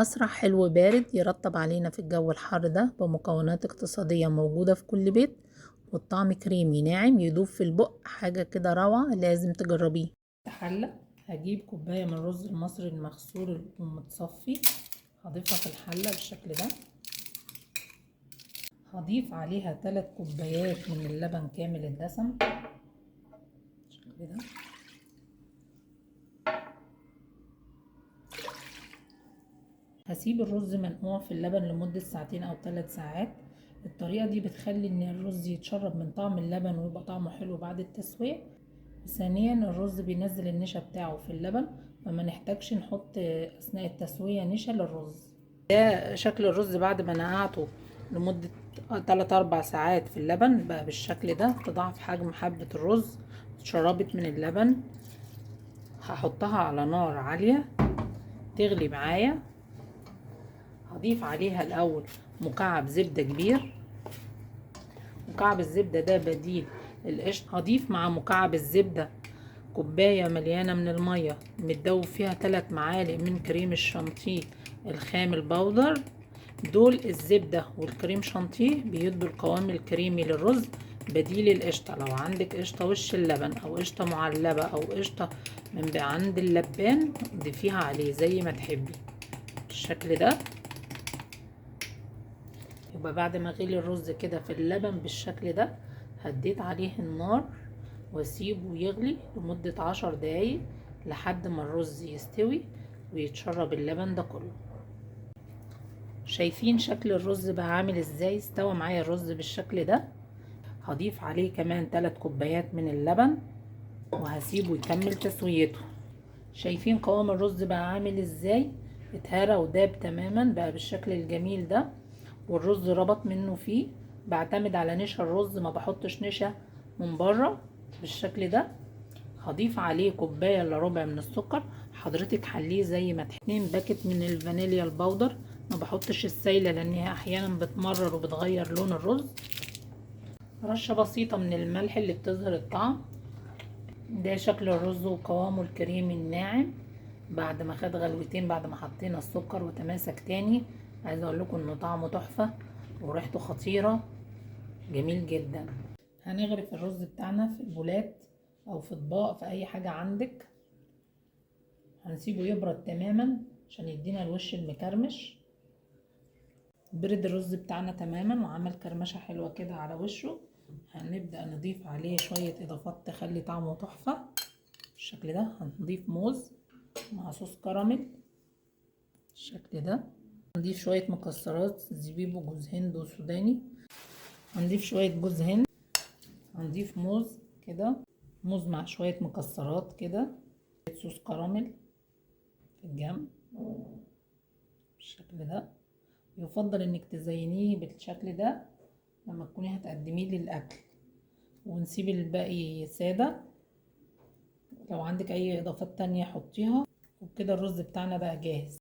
أسرع حلو بارد يرطب علينا في الجو الحار ده بمكونات اقتصادية موجودة في كل بيت، والطعم كريمي ناعم يدوب في البق، حاجة كده روعة، لازم تجربيه. حلة هجيب كوباية من الرز المصري المغسول المتصفي، هضيفها في الحلة بالشكل ده. هضيف عليها 3 كوبايات من اللبن كامل الدسم بالشكل ده. هسيب الرز منقوع في اللبن لمدة ساعتين أو 3 ساعات. الطريقة دي بتخلي إن الرز يتشرب من طعم اللبن ويبقى طعمه حلو بعد التسوية. ثانيا الرز بينزل النشا بتاعه في اللبن، فما نحتاجش نحط أثناء التسوية نشا للرز. ده شكل الرز بعد ما نقعته لمدة 3-4 ساعات في اللبن بقى بالشكل ده. تضاعف حجم حبة الرز، اتشربت من اللبن. هحطها على نار عالية تغلي معايا. هضيف عليها الأول مكعب زبدة كبير. مكعب الزبدة ده بديل القشطة. هضيف مع مكعب الزبدة كوباية مليانة من المية متدوب فيها 3 معالق من كريم الشانتيه الخام البودر. دول الزبدة والكريم شانتيه بيدوا القوام الكريمي للرز بديل القشطة. لو عندك قشطة وش اللبن أو قشطة معلبة أو قشطة من عند اللبان ضيفيها عليه زي ما تحبي بالشكل ده. يبقى بعد ما غلي الرز كده في اللبن بالشكل ده هديت عليه النار واسيبه يغلي لمدة 10 دقايق لحد ما الرز يستوي ويتشرب اللبن ده كله. شايفين شكل الرز بقى عامل ازاي؟ استوى معايا الرز بالشكل ده. هضيف عليه كمان 3 كوبايات من اللبن وهسيبه يكمل تسويته. شايفين قوام الرز بقى عامل ازاي؟ اتهرى وداب تماما بقى بالشكل الجميل ده، والرز ربط منه فيه. بعتمد على نشا الرز، ما بحطش نشا من بره بالشكل ده. هضيف عليه كوبايه الا ربع من السكر، حضرتك حليه زي ما تحبي. 2 باكت من الفانيليا البودر، ما بحطش السايله لانها احيانا بتمرر وبتغير لون الرز. رشه بسيطه من الملح اللي بتظهر الطعم. ده شكل الرز وقوامه الكريمي الناعم بعد ما خد غلوتين، بعد ما حطينا السكر وتماسك تاني. عايزه اقول لكم انه طعمه تحفه وريحته خطيره، جميل جدا. هنغرف الرز بتاعنا في البولات او في اطباق، في اي حاجه عندك. هنسيبه يبرد تماما عشان يدينا الوش المكرمش. برد الرز بتاعنا تماما وعمل كرمشه حلوه كده على وشه. هنبدا نضيف عليه شويه اضافات تخلي طعمه تحفه بالشكل ده. هنضيف موز مع صوص كراميل بالشكل ده. هنضيف شويه مكسرات، زبيب وجوز هند وسوداني. هنضيف شويه جوز هند، هنضيف موز كده، موز مع شويه مكسرات كده، صوص كراميل في الجنب بالشكل ده. يفضل انك تزينيه بالشكل ده لما تكوني هتقدميه للاكل، ونسيب الباقي ساده. لو عندك اي اضافات تانية حطيها. وبكده الرز بتاعنا بقى جاهز.